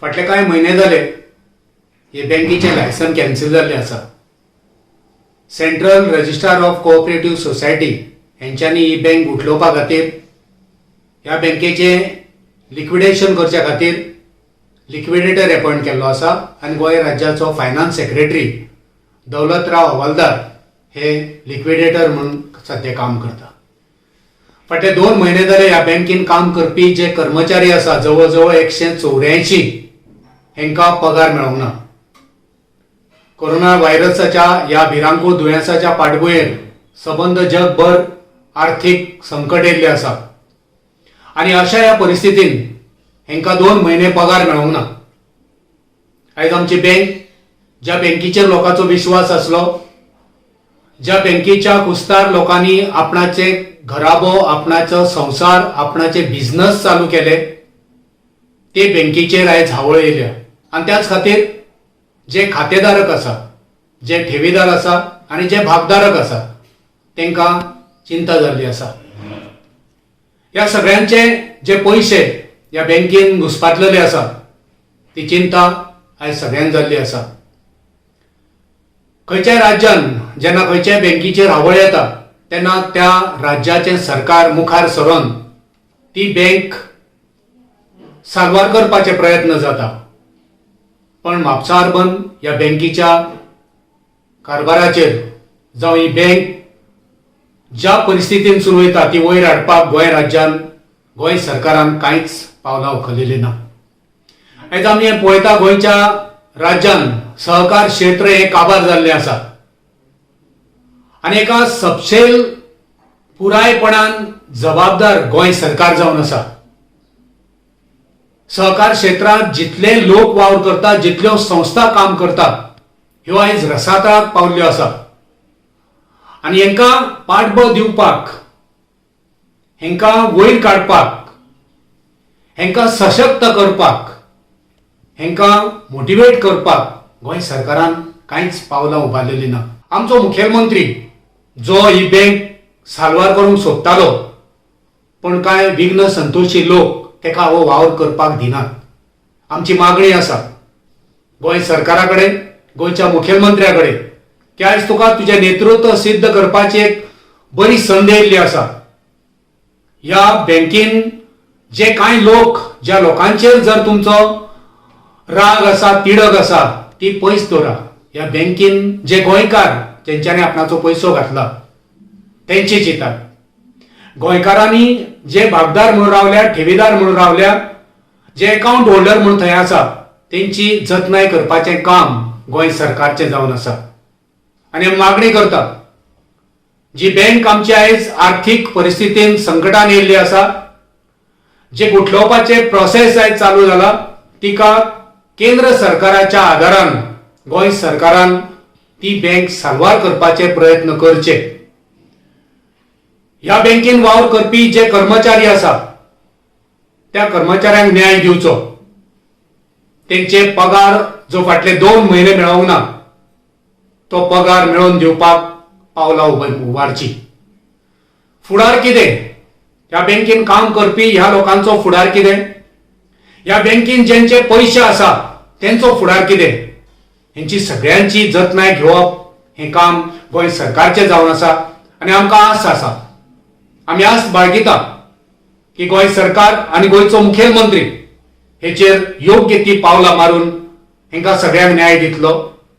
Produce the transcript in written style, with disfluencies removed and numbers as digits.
फाटले कांय म्हयने जाले हे बँकेचें लायसन कॅन्सील जाल्लें आसा. Central registrar of cooperative society हेंच्यांनी ही बँक गुठलोवपा खातीर, ह्या बँकेचें लिक्विडेशन करच्या खातीर लिक्विडेटर एपॉयंट केल्लो आसा आनी गोंय राज्याचो फायनान्स सेक्रेटरी दौलतराव हवालदार हे लिक्विडेटर म्हणून सद्या काम करता. फाटले 2 म्हयने जाले ह्या बँकेन काम करपी जे कर्मचारी आसा, जवळ जवळ 184, हेंकां पगार मेळोंक ना. कोरोना व्हायरसाच्या ह्या भिरांकूळ दुयेंसाच्या फाटभुंयेर सबंद जगभर आर्थीक संकट येयल्लें आसा आनी अशा ह्या परिस्थितीन हेंकां 2 म्हयने पगार मेळोंक ना. आयज आमची बँक, ज्या बँकेचेर लोकांचो विश्वास आसलो, ज्या बँकेच्या कुस्तार लोकांनी आपणाचे घराबो, आपणाचो संवसार, आपणाचे बिझनस चालू केले, ते बँकेचेर आयज हावळ येयल्या. आनी त्याच खातीर जे खातेधारक आसा, जे ठेवीदार आसा आनी जे भागधारक आसा, तांकां चिंता जाल्ली आसा. ह्या सगळ्यांचे जे पयशे ह्या बँकेन घुसपाटलेले आसा, ती चिंता आयज सगळ्यांक जाल्ली आसा. खंयच्याय राज्यान जेन्ना खंयच्याय बँकेचेर हावळ येता, तेन्ना त्या राज्याचें सरकार मुखार सरून ती बँक साल्वार करपाचे प्रयत्न जाता. पण म्हापसा अर्बन ह्या बँकेच्या कारभाराचेर जावं ही बँक ज्या परिस्थितींतसून वयता, ती वयर हाडपाक गोंय राज्यान, गोंय सरकारान कांयच पावलां उखललेलीं ना. आयज आमी हें पळयता, गोंयच्या राज्यान सहकार क्षेत्र हें काबार जाल्लें आसा आनी एका सपशेल पुरायपणान जबाबदार गोंय सरकार जावन आसा. सहकार क्षेत्रांत जितले लोक वावर करतात, जितल्यो संस्था काम करतात, ह्यो आयज रसातळाक पावल्ल्यो आसा आनी हांकां पाठबळ दिवपाक, हांकां वयर काडपाक, हांकां सशक्त करपाक, हांकां मोटिवेट करपाक गोंय सरकारान कांयच पावलां उबारलेलीं ना. आमचो मुखेलमंत्री जो ही बँक साल्वार करूंक सोदतालो, पण कांय विघ्न संतोशी लोक ताका हो वावर करपाक दिनात. आमची मागणी आसा गोंय सरकारा कडेन, गोंयच्या मुखेलमंत्र्या कडेन की आयज तुका तुजें नेतृत्व सिद्ध करपाची एक बरी संद येयल्ली आसा. ह्या बँकेन जे कांय लोक, ज्या लोकांचेर जर तुमचो राग आसा, तिडक आसा, ती पयस दवरा. ह्या बँकेन जे गोंयकार जेंच्यांनी आपणाचो पयसो घातला, तेंची चिंतात. गोंयकारांनी जे भागदार म्हणून रावल्या, ठेवीदार म्हणून रावल्या, जे अकाउंट होल्डर म्हणून थंय आसा, तेंची जतनाय करपाचें काम गोंय सरकारचें जावन आसा. आनी हांव मागणी करता, जी बँक आमची आयज आर्थीक परिस्थितीन संकटान येयल्ली आसा, जे गुठलोवपाचे प्रोसेस आयज चालू जाला, तिका केंद्र सरकाराच्या आदारान गोंय सरकारान ती बँक साल्वार करपाचे प्रयत्न करचे. ह्या बँकेन वावर करपी जे कर्मचारी आसा, त्या कर्मचाऱ्यांक न्याय दिवचो. तेंचे पगार जो फाटले 2 म्हयने मेळोंक ना, तो पगार मेळोवन दिवपाक पावलां उबारची. फुडार कितें? ह्या बँकेन काम करपी ह्या लोकांचो फुडार कितें? ह्या बँकेन ज्यांचे पयशे आसा, तेंचो फुडार कितें? हेंची सगळ्यांची जतनाय घेवप हें काम गोंय सरकारचें जावन आसा आनी आमकां आस आसा, आमी आस बाळगिता की गोंय सरकार आनी गोंयचो मुखेलमंत्री हेचेर योग्य ती पावलां मारून हेंकां सगळ्यांक न्याय दितलो.